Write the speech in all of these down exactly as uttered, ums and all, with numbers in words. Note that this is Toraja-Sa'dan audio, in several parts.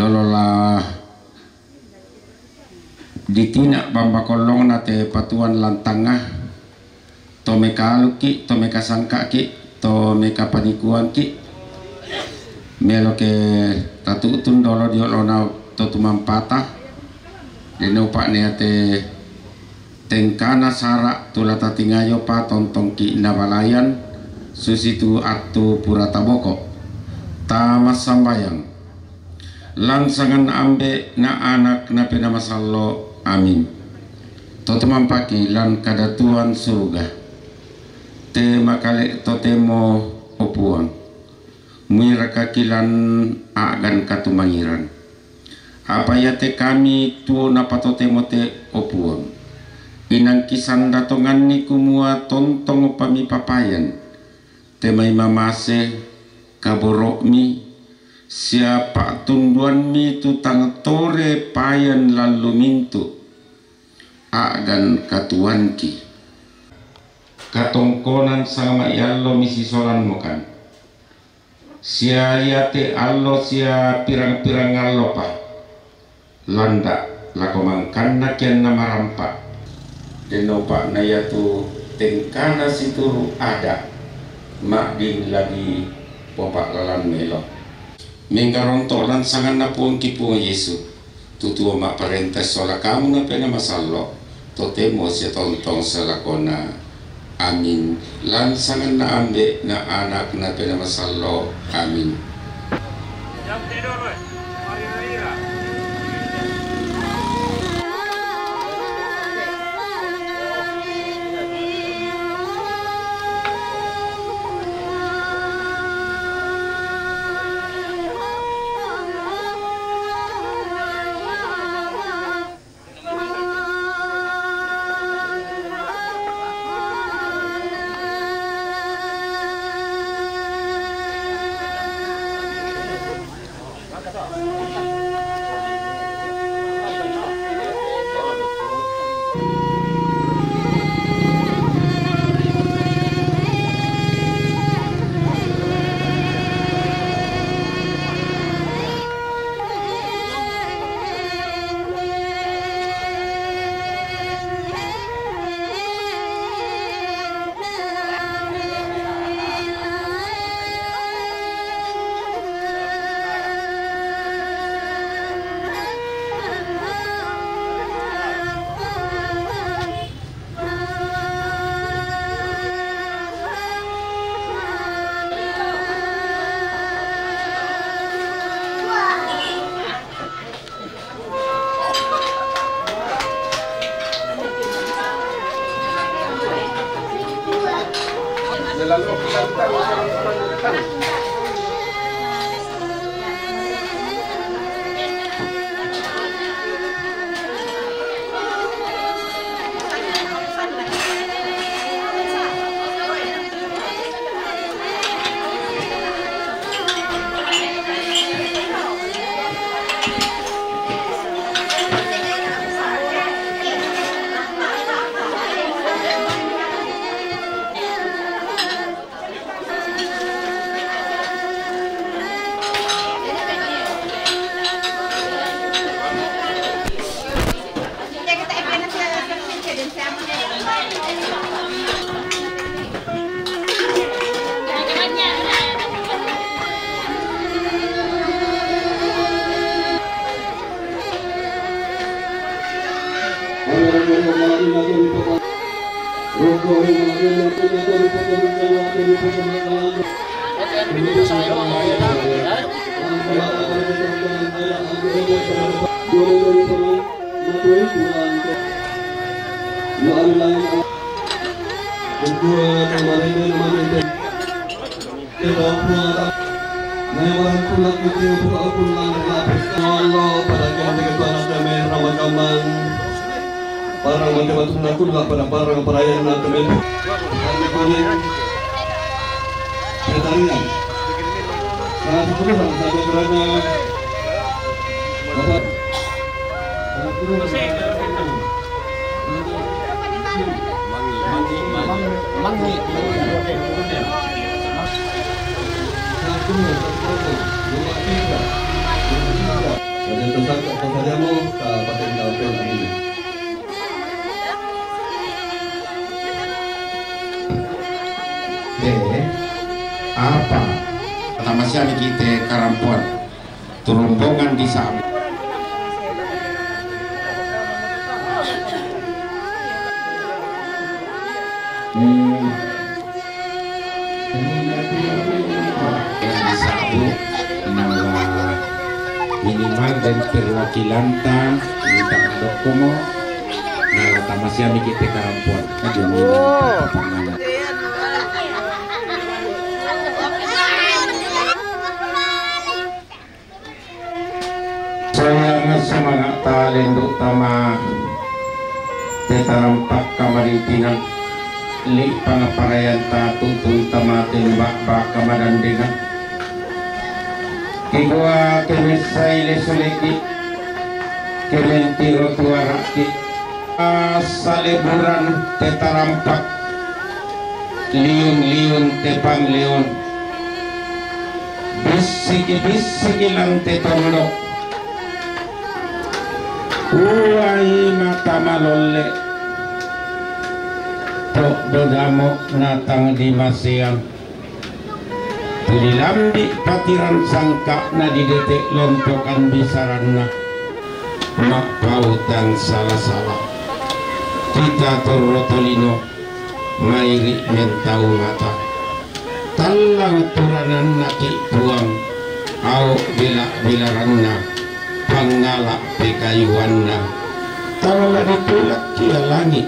Lola ditina' bamba kollongna te patuoan lantanga, to mekaluki', to mekasangkaki', to mekapanikuangki', melo ke tatu'tun dolo dio lona to tumampata, dena upa'na iate tengkana sara' tu la tatingayo pa tontongki' nabalayan, susitu attu pura taboko. Tamassambayang. Lan sanganna Ambe' na Anak na Penaa Masallo'. Amin. To tumampaki lan kadatuan suruga. Te makale' totemo, o Puang. Muirakaki lan a'gan katumangiran. Apa iate kami tuo napatotemo te, o Puang. Inang kisanda tonganni kumua tontong pamipapayan. Te mai mamase kaboro'mi, sia pa'tunduammi tu tang tore payan lan lumintu', a'gan katuoanki. Katongkonan sanga maiallo misisolan mokan. Sia iate allo sia pirang-pirang allopa. Landa' lako mangkanna kianna marampa'. Denno upa'na iatu tengkana situru' ada', ma'din la dipopa'lalan melo. Menggaronto' lan sanganna Puangki Puang Yesu, tu tuo ma'parenta sola kamu na Penaa Masallo', totemo sia tontong salakona. Amin. Lan sanganna Ambe' na Anak na Penaa Masallo'. Amin. Saka pasadiamo, ah, pakai daun pena ini. Deh, apa? Nama siapa kita karampuan? Rombongan di Sabu. Hmm. Yang di Sabu, nama minimal dan perwakilanta, minta dokomo, nama tamasiami kita karampuan. Aduh, ini. Oh. Solang semangat talendo tama tetarampak kamarintinan li pangaparayan ta tuntun tama tembak baka madandengan. Kigua kemesai lesuleki kementiro tuaraki. Ah, saleburan tetarampak, liun-liun tepang leon, bisiki-bisiki lan tetondok, uai mata malolle, to dodamo natang di masean. Tuli lambi patiran sangka'na di dete lontokan bisaranna. Ma'pautang sala-sala. Kita torro tolino, mairi mentau mata. Tallang turanannaki Puang, ao bela-belaranna, pangngala pekayuanna. Tang la ditulakki ia langi,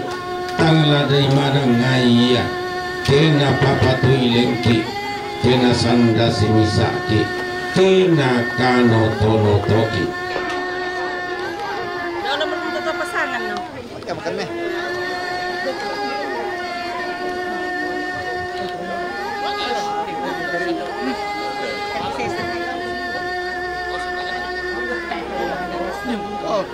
tang la dimadangngai ia, tena papatuilengki, tena sanda simisa'ki, tena kanoto-notoki. Kalau menurut pasangan, no? Oke, makan mie. Oh.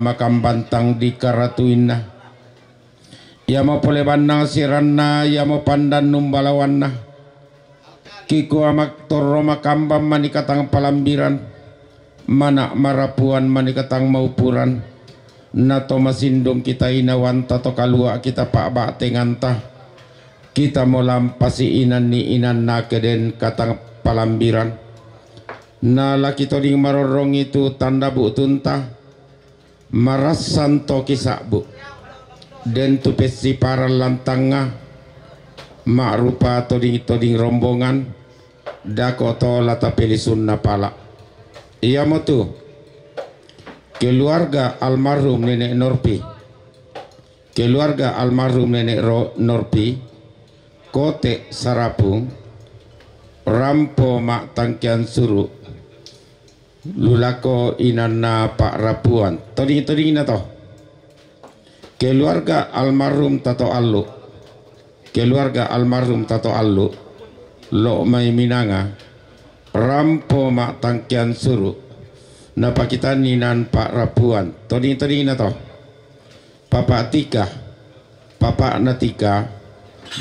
Makambantang di karatuinna. Iamo pole bannang siranna, iamo pandan numbalawanna. Kikua mattorro makambang manikatang palambiran, mana marapuan manikatang maupuran. Nato masindung kita inawanta to kalua kita pa'ba'tenganta. Kita molampasi inanni inanna keden katang palambiran. Na laki toding marorrong itu tanda bu'tunta. Marassan toki sa'bu. Den tu pessiparang lantangnga, ma'rupa toding-toding rombongan, dako to lata pelisunna pala. Iamotu keluarga almarhum Nenek Norpi. Keluarga almarhum Nenek Ro-, Norpi, Kote Sarapung, rampo ma'tangkean suru. Lulako inanna pa'rapuan. Toding-todingna to. Keluarga almarhum Tato Allu. Keluarga almarhum Tato Allu. Lo mai minanga. Rampo ma'tangkean suru. Napakitanni nan pa'rapuan. Toding-todingna to. Papa Tika, papa'na Tika,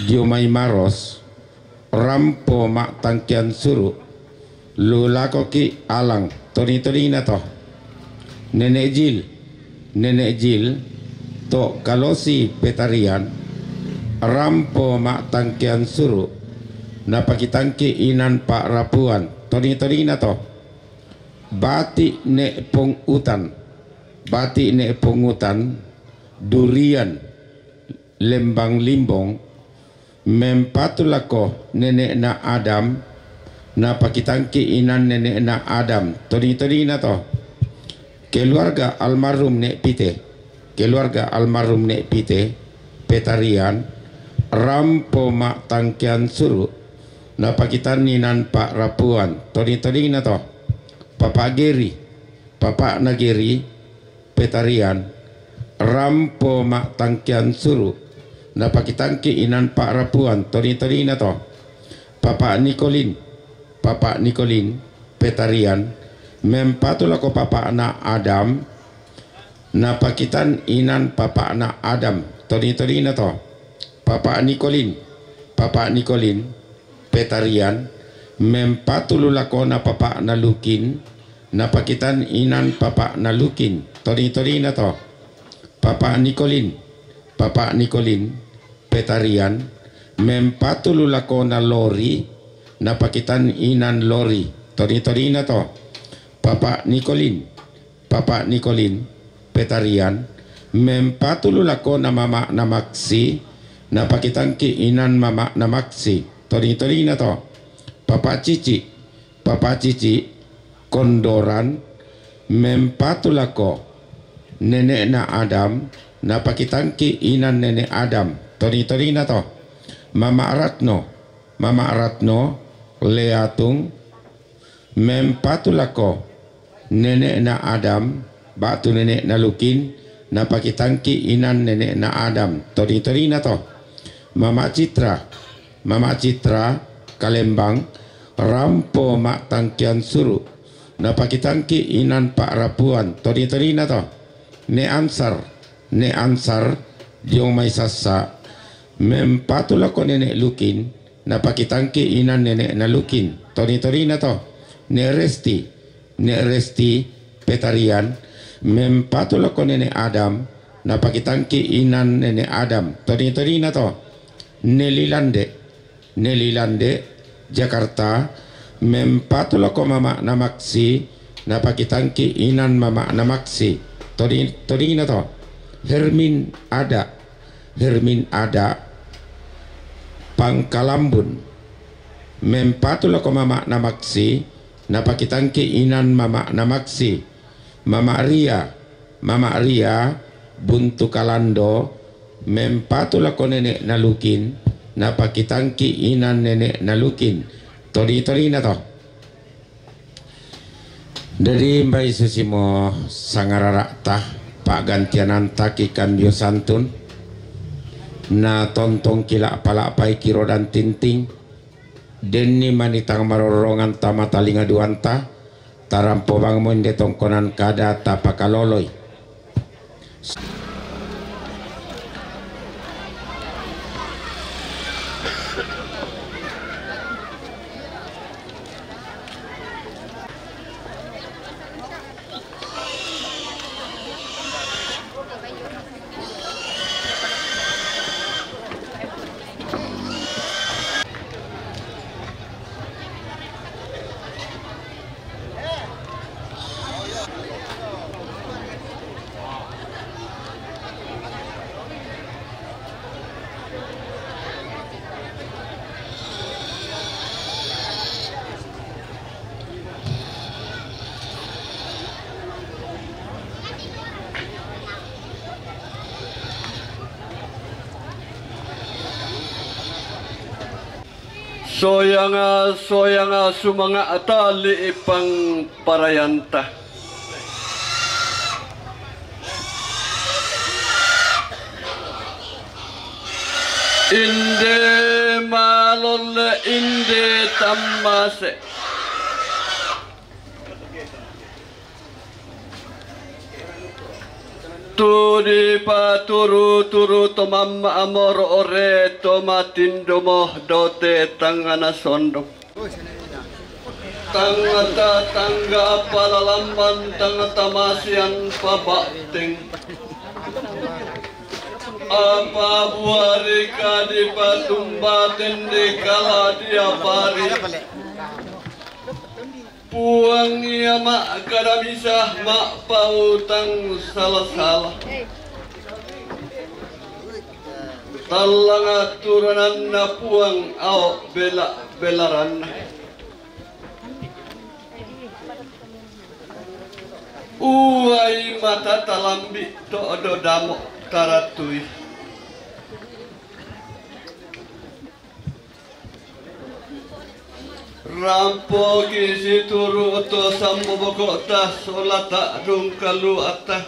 dio mai Maros, rampo ma'tangkean suru, lulakoki Alang, toding-todingna to. Nenek Jil, Nenek Jil, to kalosi Petarian, rampo ma'tangkean suru, napakitangki inan pa'rapuan, toding-todingna to. Bati' ne' pongutan, bati' ne' pongutan, durian, lembang limbong, mempatu lako nene'na Adam, napakitangki inan nene'na Adam, toding-todingna to. Keluarga almarhum ne' Pite, keluarga almarhum ne' Pite, Petarian, rampo ma'tangkean suru, napakitanni nan pa'rapuan, toding-todingna to. Papa Geri, papa'na Geri, Petarian, rampo ma'tangkean suru, napakitangki inan pa'rapuan, toding-todingna to. Papa Nikolin, papa Nikolin, Petarian, mempatu lako papa'na Adam, napakitan inan papa'na Adam, toding-todingna to. Papa Nikolin, papa Nikolin, Petarian, mempatu lulakona papa'na Lukin, napakitan inan papa'na Lukin, toding-todingna to. Papa Nikolin, papa Nikolin, Petarian, mempatu lulakona Lori, napakitan inan Lori, toding-todingna to. Papa Nikolin, papa Nikolin, Petarian, mempatu lulakona mama'na Maksi, napakitangki inan mama'na Maksi, toding-todingna to. Papa Cici, papa Cici, Kondoran, mempatu lako nene'na Adam, napakitangki inan nene' Adam, toding-todingna to. Mama Ratno, mama Ratno, Leatung, mempatu lako nene'na Adam, ba'tu nene'na Lukin, napakitangki inan nene'na Adam, toni-tonina to. Mama Citra, Mama Citra, Kalembang, rampo ma'tangkian suru', napakitangki inan Pa'rapuan, toni-tonina to. Ne Ansar, Ne Ansar, diong mai Sassa, mempatu lako nene' Lukin, napakitangki inan nene'na Lukin, toni-tonina to. Ne Resti, Ne Resti, Petarian, mempatu lako nene' Adam, napakitangki inan nene' Adam, toni-tonina to. Ne Lilande, Ne Lilande, Jakarta, mempatu lako mama'na Maksi, napakitangki inan mama'na Maksi, toni-, tonina to. Hermin Ada, Hermin Ada, Pangkalambun, mempatu lako mama'na Maksi, napakitangki inan mama'na Maksi. Mama Ria, Mama Ria, Buntu Kalando, mempatu lako nene'na Lukin, napakitangki inan nene'na Lukin, toni-tonina to. Jadi, mbai susimo sangarara'ta, pa'gantiananta ki kambio santun, natontongki la'pa-la'paiki rodan tinting, denni manitang maroronganta matalinga duanta, tarampo bangmo inde tongkonan kada tapakaloloi. Soyanga, soyanga sumanga'ta li'pang parayanta. Inde malolle, inde tammase. Tu dipaturu-turu to mamma amoro ore to matindomo dote tangana sondong. Tangata tangga palalamban tangata masian paba'teng. Apa buari kadi patumbaten di kala diapari. Puang ia ma'kada misa ma'pautang sala-sala. Tallang aturananna Puang ao bela-belaranna. Uai mata talambi to dodamo taratui. Rampoki situru to samboboko'ta sola ta'dungkaluatta.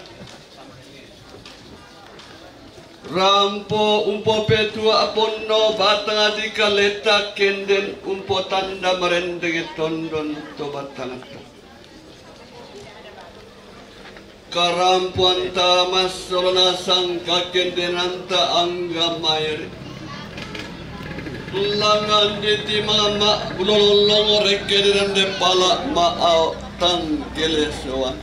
Rampo umpopetua ponno batanga di kaleta kenden umpotanda marendeng tondon to batangta. Karampuanta massolona sangkakendenanta angga maere. Langngan di timama ulololongo rekke di rende pala maao tangkelesoan.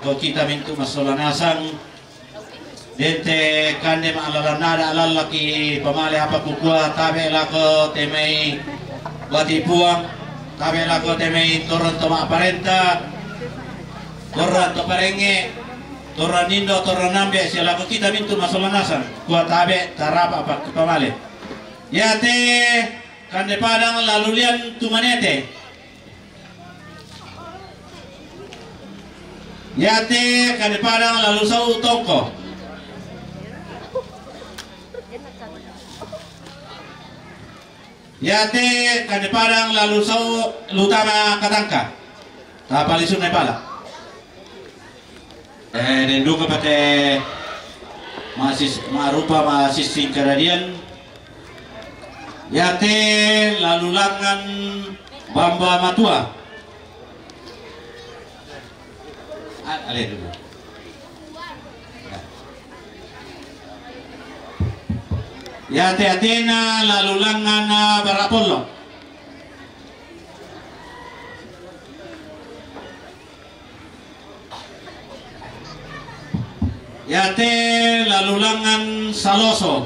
Ko kita mintu masola nasang, dente kande ma alala nada alala ki pamale apa kukua tabe lako temai bati puang, tabe lako temai toron toma parenta, toron to parenge, toron nindo, toron nambe, sia lako kita mintu masola nasang, kua tabe tarapa apa ki pamale. Yate kande padang lalulian tumanete. Yate kande padang lalu sau tongko. Yate kande padang lalu sau lutama katangka. Tapalisu ne pala. Eh, denduka pate masis marupa masising kadadian. Yate lalu langan bamba matua. A-, ale dulu. Ya. Yate atena lalu langan, ah, barapollo. Yate lalu langan saloso.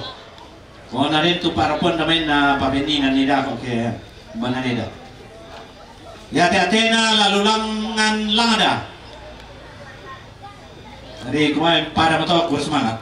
Ko naden tu parapon damain na pabeningan nida ko ke mana nida. Yate atena lalu langan langada. Jadi kemarin pada motor kurus semangat.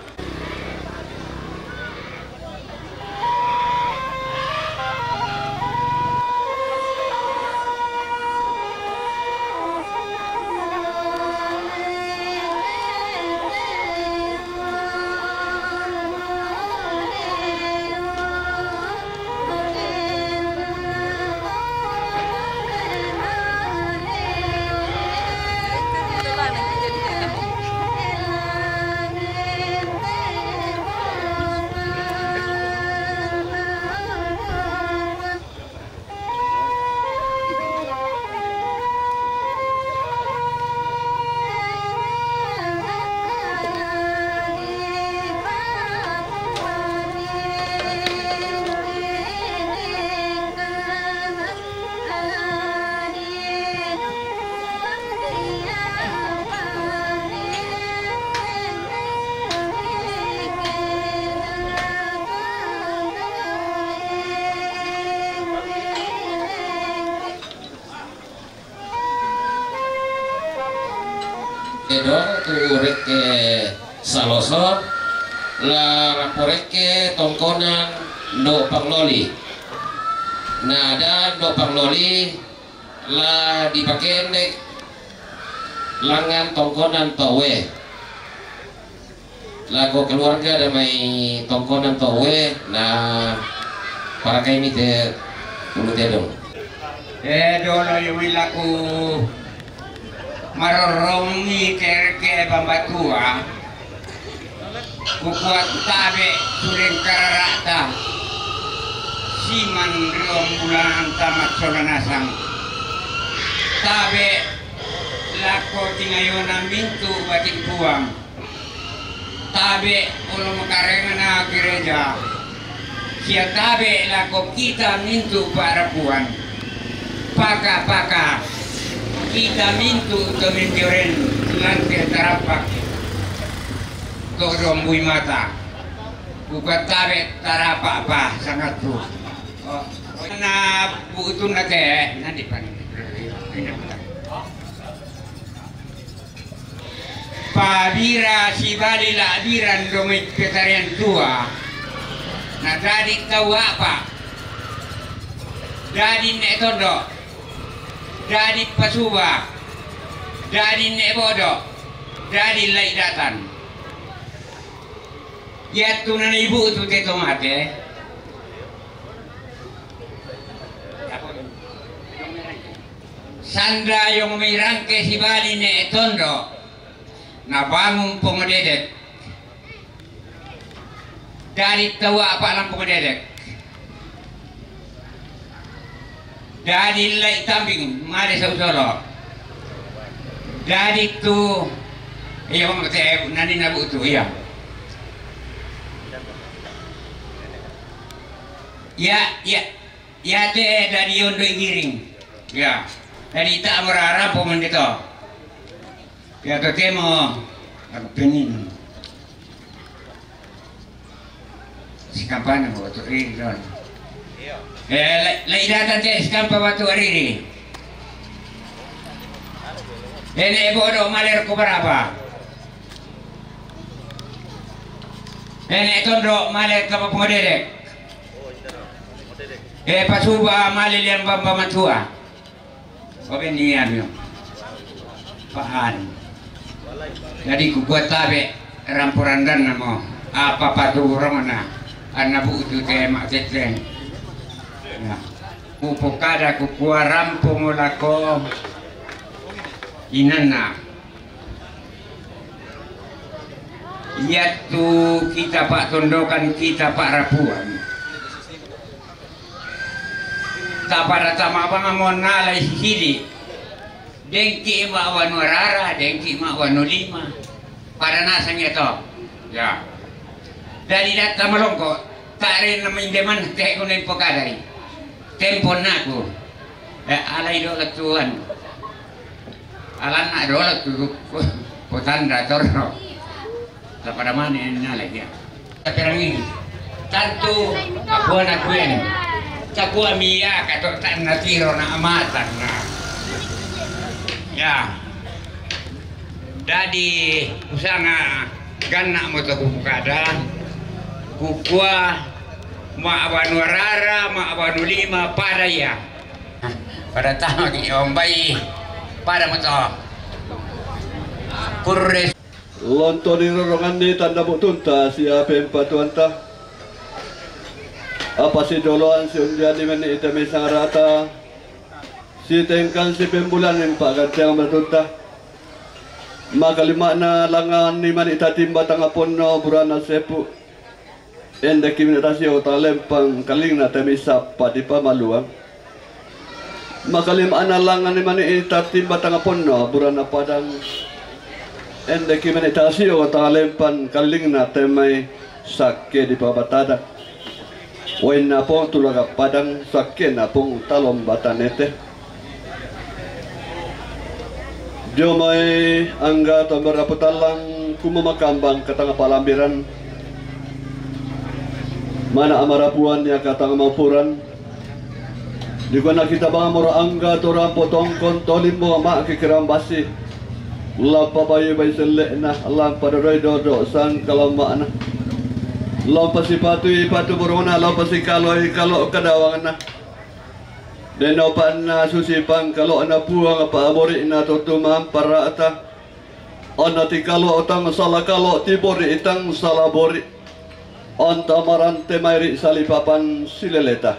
Edong tu rekke saloso, la raporekke tongkonan do pangloli. Nada do pangloli la dipakendek langan tongkonan towe. Lako keluarga damai tongkonan towe na parakai mi te pulu tedong. E dolo, io mi laku marorong mi kerke bambatua. Kukua tabe sureng kararata. Siman riom bulan tamat solanasang. Tabe lako tingayona mintu batik puang. Tabe olo makarengana gereja. Sia tabe lako kita mintu pa'rapuan. Paka-paka kita mintu to mendioren lante tarapak. To dombui mata. Buka tabe tarapak pa sangat tu. Oh, na butu na te nanti pan. Pabira sibali la'biran domai petarian tua. Na dadi tau apa? Dadi ne tondo. Dadi pasuba. Dadi ne bodo. Dadi lai datan. Yattu na ibu tu te tomate. Sanda yong mirangke sibali ne tondo. Na bangun pongodedek. Dadi tau apa lang pongodedek. Dadi lai tambing made sau solo. Dadi tu iya bang te nani nabu tu iya. Ya, ya. Yate dadi ondo igiring. Ya. Dadi ta morara pomandito. Ya totemo aku penin. Sikampana mo tu rin don. Eh, lai datan te sikampa batu ariri. Ene bodo maler ko berapa? Ene tondo maler ko pomodedek. E pasuba male lian bamba matua. Oke ni amio. Pahan. Jadi kukua tabe rampurandan namo. Apa patu rongona. Anna butu te mak teteng. Ya. Kupokada kukua rampo molako. Inanna. Yattu kita pak tondokan kita pak rapuan. Tapada tama banga monnala isisidi. Dengki ma wanu rara, dengki ma wanu lima. Pada nasang ya to. Ya. Dari data malongko, tare na mindeman te ko ne pokadai. Tempo naku. Eh, alai do latuan. Alanna dola tu potanda torno. Tapada mane nalai ya. Taperangi. Tantu aku anak kuen. Takua mia kato tanna tiro na amatan na. Ya. Dadi usanga ganna moto kukada. Kukua ma abanu rara, ma abanu lima pada ya. Pada tama ki ombai pada moto. Kurres. Lontoni roronganni tanda butunta sia pempatuanta. Apa si doloan si undian di meni ita mesang rata. Si tengkan si pembulan yang pagantiang matunta. Maka lima na langan ni mani ita timba tanga ponno burana sepu. Ende kimina tasio talempang kalingna temi sapa di pamaluang. Makalim ana langan ni mani ita timba tanga ponno burana padang. Ende kimina tasio talempang kalingna temai sakke di pabatadak. Wain napong tulaga padang sakke napong talom batanete. Dio mai angga tomber aputallang kumo makambang katanga palambiran. Mana amarapuan ya katanga maupuran. Di kona kita bang mora angga torang potongkon tolimbo ma kikirambasi. Lampa bayu bai selekna lampa dodoi dodo sangkalamana. Lampa sipatu ipatu borona lampa sikaloi kalo kadawangna. Deno panna susi pangkalo na puang apa abori na totu mamparata. Ana ti kalo tang sala kalo ti bori tang sala bori. Anta marante mairi salipapan sileleta.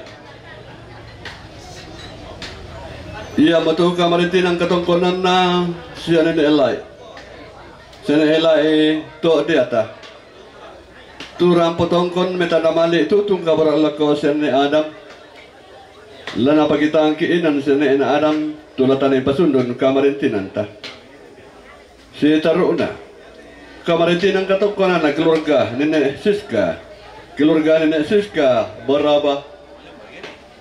Iyamoto kamarintinang katongkonanna sia nene' Elai. Sia nene' Elai to' deata. Tu rampo tongkon me' tanda mali' tu'u tungkaboro' lako sia nene' Adam. La napakitangki' inan sia nene'na Adam, tu la tane pasundun kamarintinanta. Sitaru'na, kamarintinang katongkonanna keluarga nene' Siska. Keluarga nene' Siska, Baraba.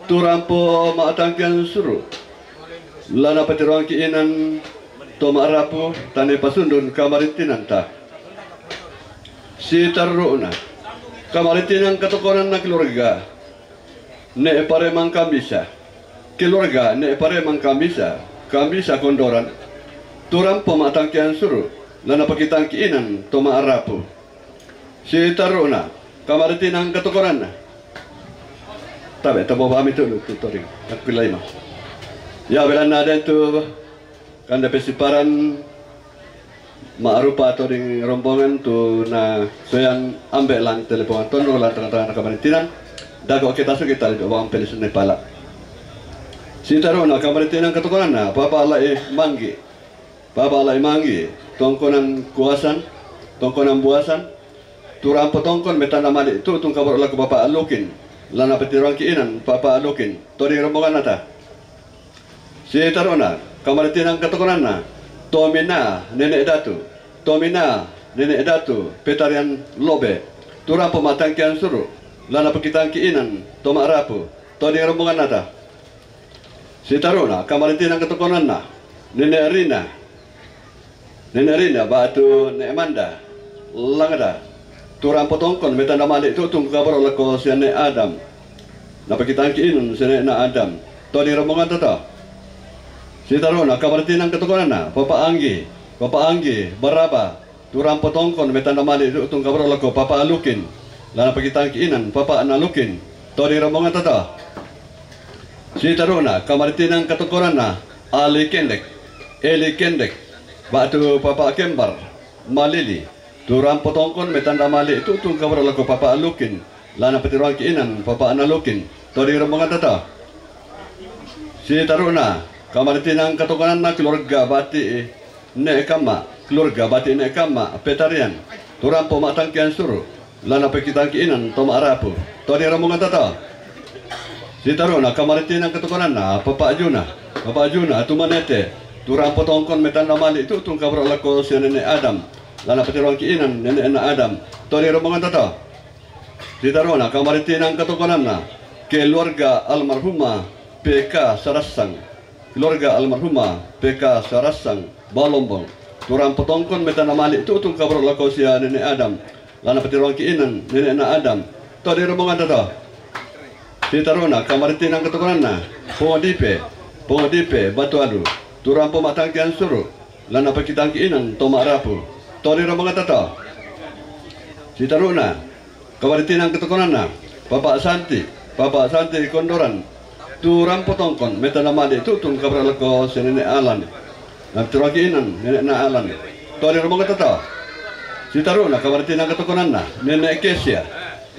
Tu rampo ma'tangkian suru'. La napatiroangki' inan to ma'rapu, tane pasundun kamarintinanta. Sitaru'na, kamarintinang katongkonanna keluarga ne' Paremang Kambisa. Keluarga ne' Paremang Kambisa, Kambisa Kondoran. Tu rampo ma'tangkian suru', la napakitangki' inan to ma'rapu. Sitaru'na, kamarintinang katongkonanna. Tabe' taboba ami tu, tu toring. Aku laima. Ya, belanna den tu kande pesiparan ma'rupa toding rombongan tu na soyan ambe' lang telepongan tondu' lang tanga-tanga kamarintinan. Dago' kita su kita lido bang peli sunne pala. Sitaru'na kamarintinang katongkonanna, Papa Lai Manggi. Papa Lai Manggi, tongkonan Kuasan, tongkonan Buasan. Tu rampo tongkon me' tanda mali' tu'u tungkaboro' lako Papa Alukin. La napatiroangki' inan Papa Alukin. Toding rombonganna ta. Sitaru'na, kamarintinang katongkonanna, Tomina, nene' Datu. Tomina, nene' Datu, Petarian Lobe. Tu rampo ma'tangkian suru', la napakitangki' inan to ma'rapu. Toding rombonganna ta. Sitaru'na, kamarintinang katongkonanna, nene' Rina. Nene' Rina, batu ne' Manda, Langada. Tu rampo tongkon me' tanda mali' tu'u tungkaboro' lako sia nene' Adam. Napakitangki' inan sia nene'na Adam. Toding rombonganta to. Sitaru'na, kamarintinang katongkonanna, Papa Anggi. Papa Anggi, Baraba. Tu rampo tongkon me' tanda mali' tu'u tungkaboro' lako Papa Alukin. La napakitangki' inan Papa Analukin. Toding rombonganta to. Sitaru'na, kamarintinang katongkonanna, Ali Kendek, Eli Kendek, batu Papa Kembar, Malili. Tu rampo tongkon me' tanda mali' tu'u tungkaboro' lako Papa Alukin. La napatiroangki' inan Papa Analukin. Toding rombonganta to. Sitaru'na, kamarintinang katongkonanna keluarga bati' ne' Kamma, keluarga bati' ne' Kamma, Petarian. Tu rampo ma'tangkian suru'. La napakitangki' inan to ma'rapu. Toding rombonganta to. Sitaru'na, kamarintinang katongkonanna, Papa Juna. Papa Juna, tu Manete. Tu rampo tongkon me' tanda mali' tu'u tungkaboro' lako sia nene' Adam. La napatiroangki' inan nene'na Adam. Toding rombonganta to. Sitaru'na, kamarintinang katongkonanna, keluarga almarhumah P K Sarassang. Keluarga almarhumah P K Sarassang, Balombong. Tu rampo tongkon me' tanda mali' tu'u tungkaboro' lako sia nene' Adam. La napatiroangki' inan nene'na Adam. Toding rombonganta to. Sitaru'na, kamarintinang katongkonanna, Pongodipe. Pongodipe, Batualu. Tu rampo ma'tangkian suru'. La napakitangki' inan to ma'rapu. Toding rombonganta to. Sitaru'na, kamarintinang katongkonanna, Papa Santi. Papa Santi Kondoran. Tu rampo tongkon me' tanda mali' tu'u tungkaboro' lako sia nene' Alan. La napatiroangki' inan nene'na Alan. Toding rombonganta to. Sitaru'na, kamarintinang katongkonanna, nene' Kesia.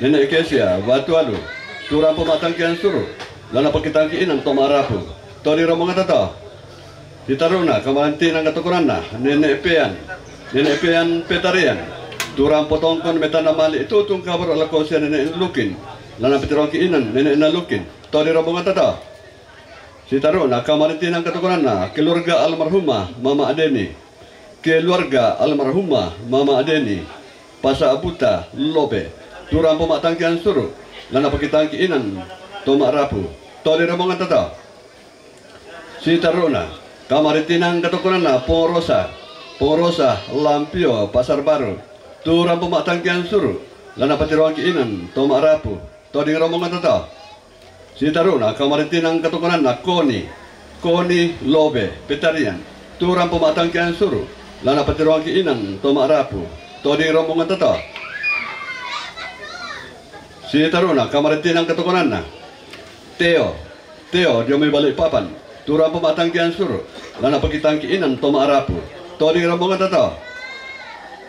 Nene' Kesia, Batualu. Tu rampo ma'tangkian suru'. La napakitangki' inan to ma'rapu. Toding rombonganta to. Sitaru'na, kamarintinang katongkonanna, nene' Pean. Nene' Pean, Petarian. Tu rampo tongkon me' tanda mali' tu'u tungkaboro' lako sia nene' Lukin. La napatiroangki' inan nene'na Lukin. Toding rombonganta to. Sitaru'na, kamarintinang katongkonanna, keluarga almarhumah Mama Deni. Keluarga almarhumah Mama Deni, Pasa Buta, Lobe. Tu rampo ma'tangkian suru'. La napakitangki' inan to ma'rapu. Toding rombonganta to. Sitaru'na, kamarintinang katongkonanna, Pong Rosa. Pong Rosa, Lampio, Pasar Baru. Tu rampo ma'tangkian suru'. La napatiroangki' inan to ma'rapu. Toding rombonganta to. Sitaru'na, kamarintinang katongkonanna, Koni. Koni, Lobe, Petarian. Tu rampo ma'tangkian suru'. La napatiroangki' inan to ma'rapu. Toding rombonganta to. Sitaru'na, kamarintinang katongkonanna, Teo. Teo, dio me' Balikpapan. Tu rampo ma'tangkian suru'. La napakitangki' inan to ma'rapu. Toding rombonganta to.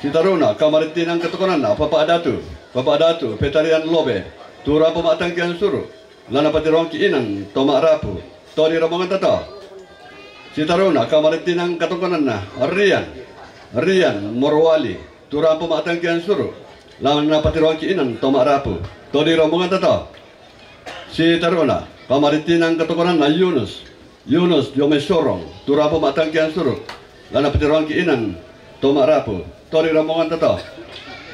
Sitaru'na, kamarintinang katongkonanna, Papa Datu. Papa Datu, Petarian, Lobe. Tu rampo ma'tangkian suru'. La napatiroangki' inan to ma'rapu. Toding rombonganta to. Sitaru'na, kamarittinang katongkonanna, Rian, Rian Morowali, Turampu Ma'tangkian Suru', la na patiroangki' inan to ma'rapu, to di rombonganta to. Sitaru'na, kamarittinang katongkonanna, Yunus, Yunus dio mai Sorong, Turampu Ma'tangkian Suru', la na patiroangki' inan to ma'rapu, to di rombonganta to.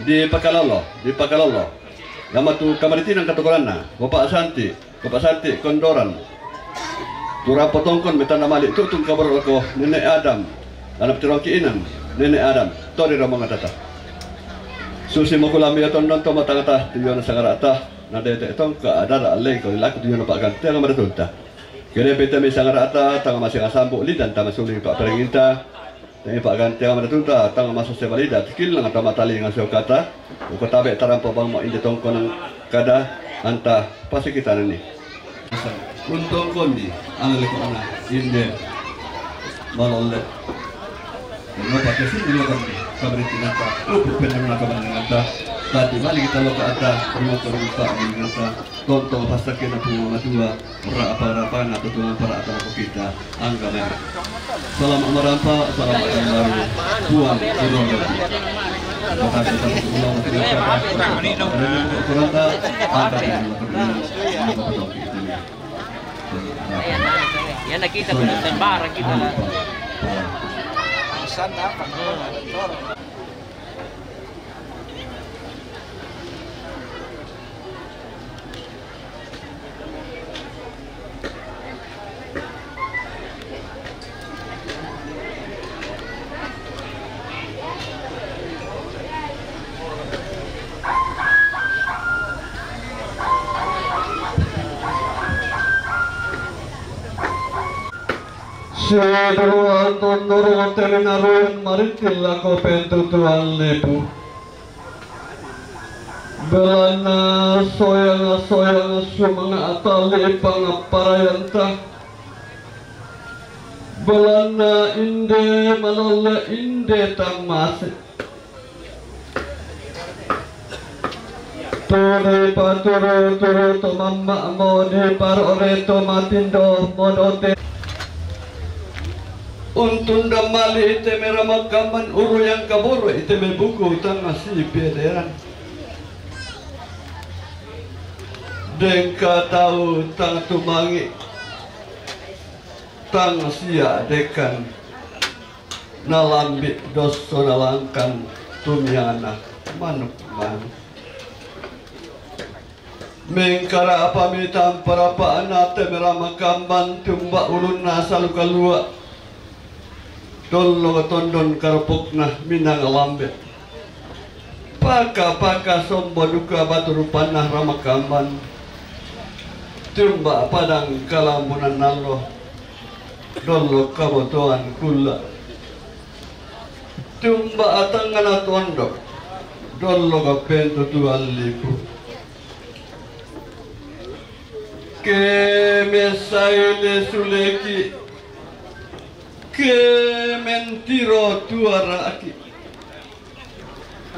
Di Pakalolo, di Pakalolo, la matu kamarittinang katongkonanna, Bapa' Santi', Bapa' Santi' Kondoran, Turampu Tongkon, mai tanda mali' tu'tun kaboro' lako Nene' Adam, la na patiroangki' inan Nene' Adam, to di rombonganta to. Susi mokulambi tondon to matangata, tu iyona sangara'ta, na dete' tongka' adara' lengko lilaku tu iyona pa'gantiang madatunta. Kede pete mai sangara'ta, tang masenga sambu' lidan tama suling pa'perenginta, tang pa'gantiang madatunta, tang masase balida, tikillang tama talinga siokata, uko tabe' tarampo bang mo inde tongkonan kada, anta pasikitanan ni. Untongkonni, ana leko ana, inde malolle. Maka kesin dulu kan, kabarintinanta, upu penang na kabarintinanta, tadi mali kita loka ata, rumah terbuka, kabarintinanta, tontong pasakin aku mama tua, rapa-rapa na tutungan para ata aku kita, angka merah. Salam amarampa, salam amarampa, puang, puang, kuranta, angka kita, Yan na kita, barang kita. Siduruan tondoro telinaruen marintil lako pentutuan lipu. Belanna soyang-soyang sumanga' tali pangapparayanta. Belanna inde malolle inde tammase. Tu dipaturu-turu to mamma'mo, diparore to matindo modote. Untunda mali ite meramakamman uruyang kaboro ite mebuku tang masipiederan. Dengka tau tang tumangi' tang sia dekan. Nalambi' dosso nalangkan tumiana manuk-manuk. Mengkara'pami tampa rapa'na te meramakamban tiumba' ulunna saluka-lua'. Dollo tondon karopokna minanga lambe'. Paka-paka sombo duka batu rupanna ramakamban. Tiumba' padang kalambunan allo. Dollo kabotoan kulla'. Tiumba' tangngana tondok. Dollo pentutuan lipu. Ke messaile suleki. Ke mentiro tuara'ki.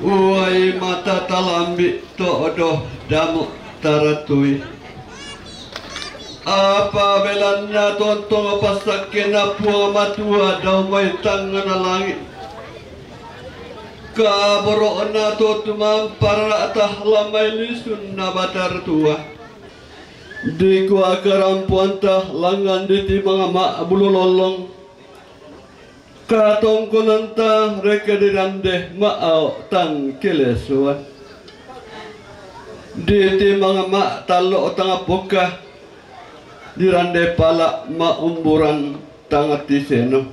Uai mata talambi' to'do damo' taratui. Apa belanna tontong passakkena Puang Matua dao mai tangngana langi'. Kaboro'na to tumampara'ta la mai lisunna Batara Tua. Dikua karampoanta langngan ditimang ma'bulu lollong. Katongkonanta reke dirande ma'ao tang kelesoan. Ditimang ma'tallo tang poka, dirande pala ma'umburan tang tiseno.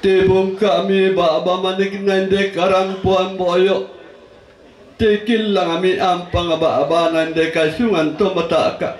Tibungka'mi ba'ba manikna inde karampoan boyo. Tikillangmi ampang ba'bana inde kaisungan to mata'ka.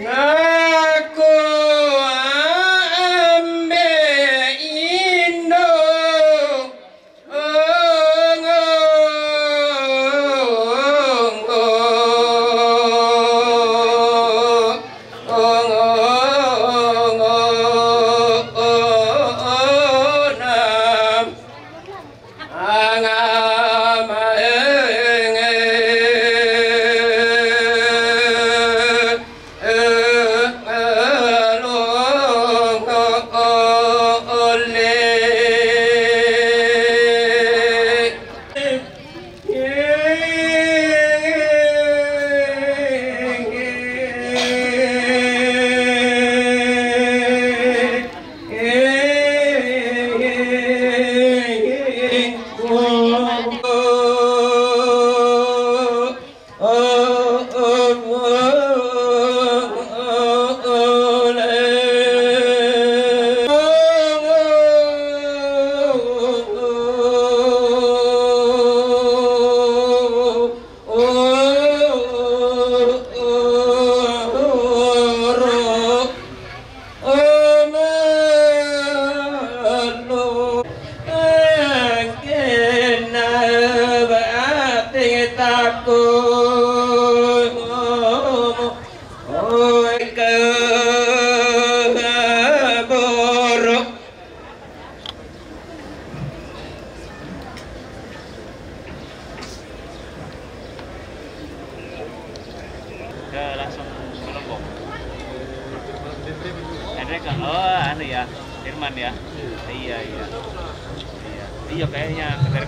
Ngaku ambek Indo. Ke langsung ke Lombok. Ada ke? Oh, anu ya, Firman ya. Iya, iya. Iya, iya kayaknya dari